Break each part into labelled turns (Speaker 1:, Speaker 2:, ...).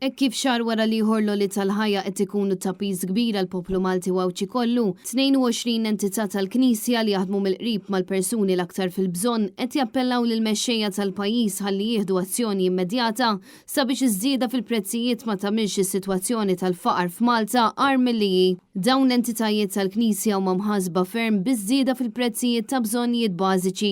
Speaker 1: Hekk kif xahar wara l-ieħor l-għoli tal-ħajja qed ikunu ta' piż kbir għall-poplu Malti u Għawdxi kollu, 22 entità tal-Knisja li jaħdmu mill-qrib mal-persuni l-aktar fil-bżonn qed jappellaw lill-mexxejja tal-pajjiż ħalli jieħdu azzjoni immedjata sabiex iż-żieda fil-prezzijiet ma tagħmilx is-sitwazzjoni tal-faqar f'Malta agħar milli hi. Dawn l-entitajiet tal-Knisja huma mħassba ferm biż-żieda fil-prezzijiet ta' bżonnijiet bażiċi,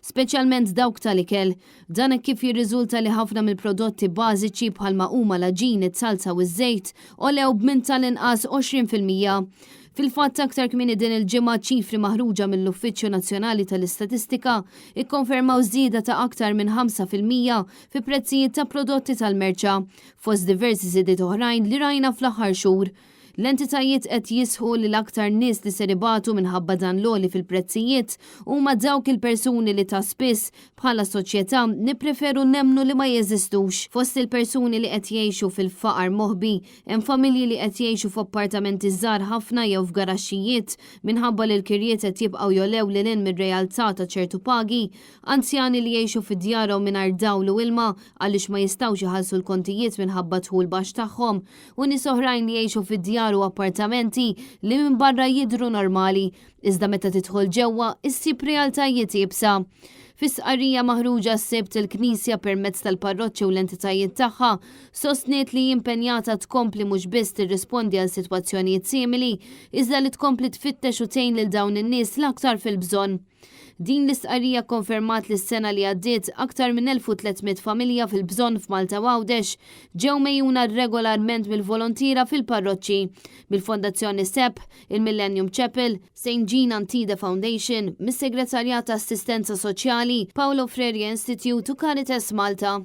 Speaker 1: speċjalment dawk tal-ikel. Dan hekk kif jirriżulta li ħafna mill-prodotti bażiċi bħalma huma l-għaġin, iz-zalza u ż-żejt għolew b'minn tal-inqas 20%. Fil-fatt aktar kmieni din il-ġimgħa ċifri maħruġa mill-Uffiċċju Nazzjonali tal-Istatistika ikkonfermaw żieda ta' aktar minn 5% fi prezzijiet ta' prodotti tal-merċa, fost diversi żidiet oħrajn li rajna fl-aħħar xhur. L-entitajiet qed jisħqu li l-aktar nies li ser ibatu minħabba dan l-għoli fil-prezzijiet huma dawk il-persuni li ta' spiss, bħala soċjetà, nippreferu nemmnu li ma jeżistux. Fost il-persuni li qed jgħixu fil-faqar moħbi, hemm familji li qed jgħixu f'appartamenti żgħar ħafna jew f'garaxxijiet minħabba li l-kirjiet qed jibqgħu jogħlew lil hinn mir-realtà ta' ċertu pagi, anzjani li jgħixu fi djarhom mingħajr dawl u ilma għaliex ma jistgħux iħallsu l-kontijiet minħabba d-dħul baxx tagħhom, u nies oħrajn li jgħixu fi djar u appartamenti li minn barra jidhru normali, iżda meta tidħol ġewwa issib realtajiet iebsa. Fi stqarrija maħruġa s-Sibt, il-Knisja permezz tal-parroċċi u l-entitajiet tagħha sostniet li hi impenjata tkompli mhux biss tirrispondi għal sitwazzjonijiet simili, iżda li tkompli tfittex u tgħin lil dawn in-nies l-aktar fil-bżonn. Din l-istqarrija kkonfermat li s-sena li għaddiet aktar minn 1,300 familja fil-bżonn f'Malta u Għawdex ġew megħjuna regolarment mill-volontiera fil-parroċċi, mill-Fondazzjoni Sebħ, il-Millennium Chapel, Saint Jean Antide Foundation, mis-Segretarjat ta' Assistenza Soċjali, Paolo Freire Institute u Caritas Malta.